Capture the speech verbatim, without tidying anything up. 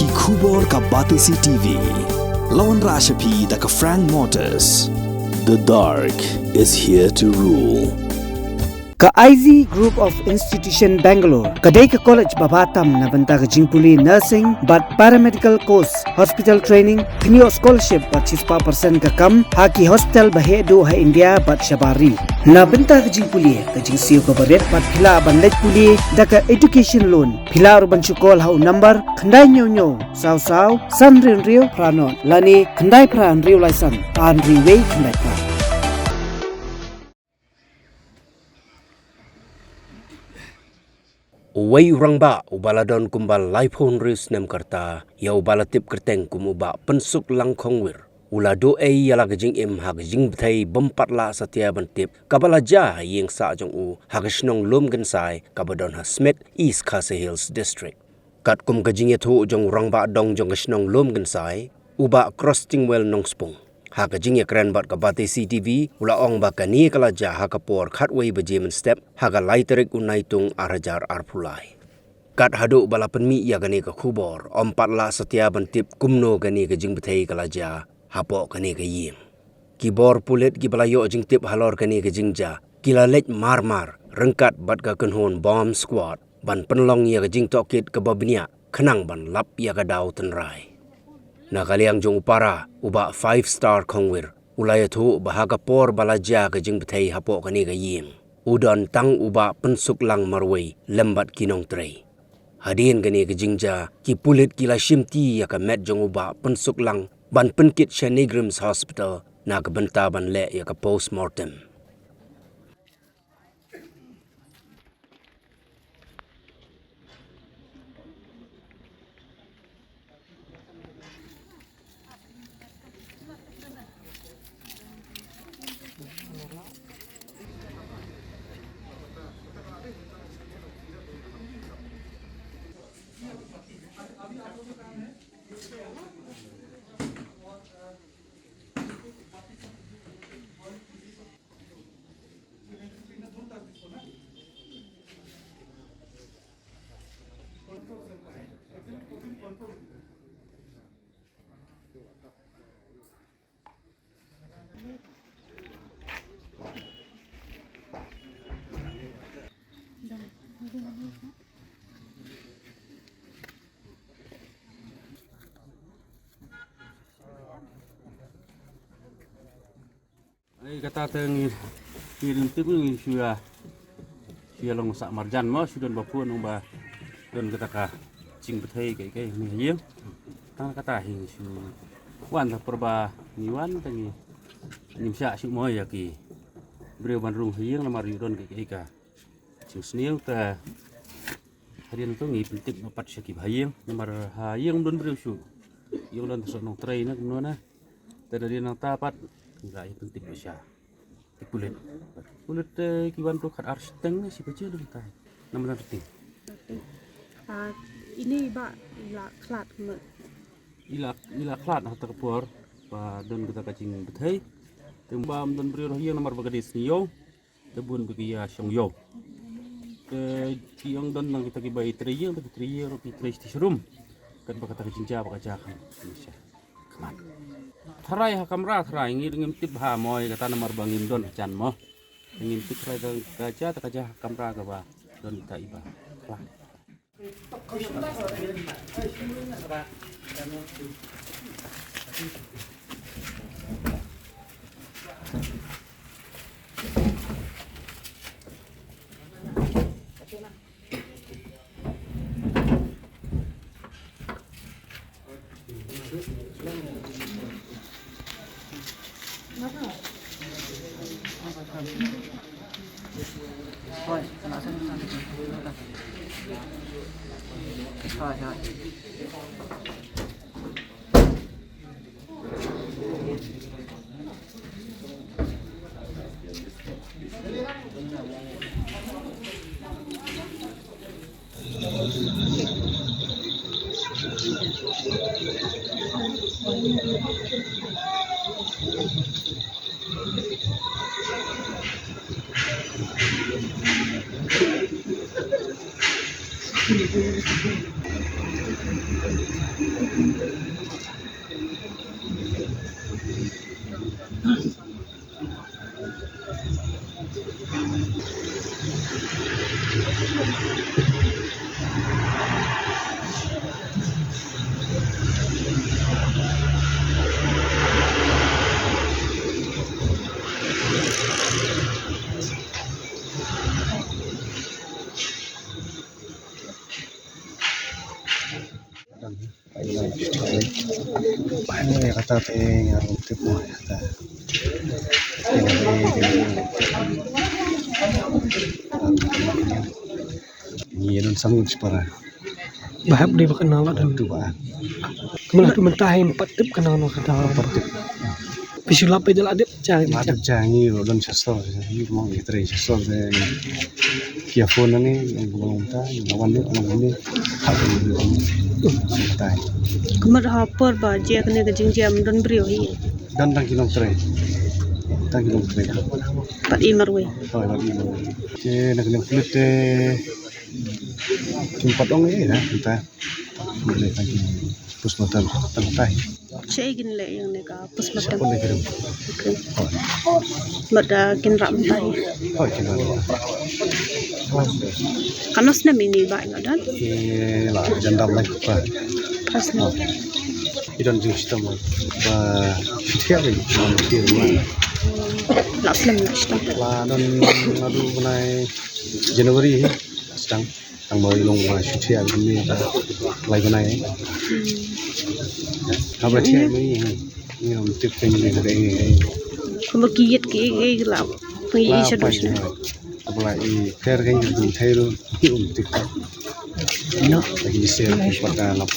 Ki khubor ka Batesi T V. La wanrah sha phi da ka Frank Motors. The dark is here to rule. Ka I Z Group of Institution Bangalore ka dei ka college ba bha tam na bynta ka jingpule nursing bad paramedical course, hospital training, kynnoh scholarship bad shispah percent ka kam ha ki hospital ba heh duh ha India bad shabar ri. Na bynta ka jingpule, ka jingsiew kaba rit bad phi lah ban leit pule da ka education loan. Phi lah ruh ban shu call ha u number khyndai hynñiew hynñiew saw saw san hynriew hynriew phra nod lane khyndai phra hynriew lai san ar hynriew wei khyndai phra. Uwei u rangbah uba la don kumba laiphew hynriew snem ka rta, ïa uba la tip kyrteng kum u Bah Pynsuklang Khongwir, u la duh ei ïa la ka jingim ha ka jingbthei bym pat lah satia ban tip, kaba la jia ha ïing sah jong u ha ka shnong Lumkynsai kaba don ha Smit, East Khasi Hills District. Katkum ka jingïathuh jong u rangbah dong jong ka shnong Lumkynsai, u Bah Crostingwell Nongspung, ha ka jingïakren bad ka Batesi T V, u la ong ba kane ka la jia ha ka por khatwei baje mynstep ha ka lai tarik u Naitung ar hajar arphew lai. Kat haduh ba la pynmih ïa kane ka khubor, ym pat lah satia ban tip kumno kane ka jingbthei ka la jia hapoh kane ka ïing. Ki bor pulit kiba la ïoh jingtip halor kane ka jingjia ki la leit mar mar ryngkat bad ka kynhun bomb squad ban pynlong ïa ka jingtohkit kaba bniah khnang ban lap ïa ka daw tynrai. Na ka liang jong u para, u Bah Five Star Khongwir, u la ïathuh ba ha ka por ba la jia ka jingbthei hapoh kane ka ïing, u don tang u Bah Pynsuklang marwei lem bad ki nongtrei. Hadien kane ka jingjia, ki pulit ki la shimti ïa ka met jong u Bah Pynsuklang ban pynkit sha NEIGRIHMS Hospital na ka bynta ban leh ïa ka postmortem. Ai, kata te ngi, ngi rim tip ngi shu ïa, shu ïa long sah marjan mo, shu don ba pun ong ba don kata ka jingbthei kai kai ni ha ïing. Tang kata hi ngi shu wan ta por ba ngi wan ta ngi, ngim shah shu mo ïa ki briew ban rung ha ïing namar ïoh don kai kai ka jingsniew. Ta hadien to ngi pyntip noh pat sha ki ba ha ïing namar ha ïing don briew shu. Ïoh don ta sah nongtrei na kumno na. Te da dei nangta pat ngi la ïa pyntip sha ki pulit. Pulit te ki wan to khat ar shiteng ne shi baje nangta. Namar nangta. Ah, ini ba i la khlad me. I la, i la khlad ha ta ka por ba don kata ka jingbthei. Te ba ym don briew ha ïing namar ba ka dei sngi ïew. Te bun ba ki ïa shong ïew. Te ki ong don nang kita kiba ïa trei ïing, te ki trei ïing ruh ki trei shiti shi rum. Katba kata ka jingjia ba ka jia kham. Khmat. Tharai ha kamra tharai ngi ngim tip ha mo ïa kata namar ba ngim don ha jan mo. Ngim tip tharai ka, ka jia, te ka jia ha kamra kaba don kita iba. Khmat. Ba ne kata te ngar tip mo kata. Ngi don sang para. Ba hap dei ba kane la don. Tu ba. Kemla tu mentah em pat tip kane no kata. Pat tip. Phi shu lap ïa la dep jang. La dep jang ngi ruh don sha sor, ngi ruh ngi trei sha sor de. Ki ïa phone na ngi, ngi ruh mynta, ngi wan de, ngi wan de. Mynta. Kumno ha por ba jia kane ka jingjia don briew hi. Don tang ki nongtrei. Tang ki nongtrei. Pat i marwei. Hoi, pat i marwei. Te na kane ka pulit te kim pat ong ei na mynta. Ngi leh tang ki postmortem tang tai. Che kin leh ïa kane ka postmortem. Sa pun leh krim. Hoi. Bad, ah, kin rah mynta hi. Hoi, kin rah mynta. Katno snem ine i bah i la don? I la jan dap lai pa. Phra snem. I don jingshitom ba thiah ba i don thiah ba. La slem la shitom. La don naduh bnai January hi. Sdang. Tang ba i long ba shu thiah ba ni ta lai bnai. Haba thiah ba ni, ni ym tip kane ka dei. Kumba ki ïit ki, ki la pyngi i shaduh shna. Haba la i ter kane ka dei thai ruh, ni ym tip. No. Lagi share ki pata lap.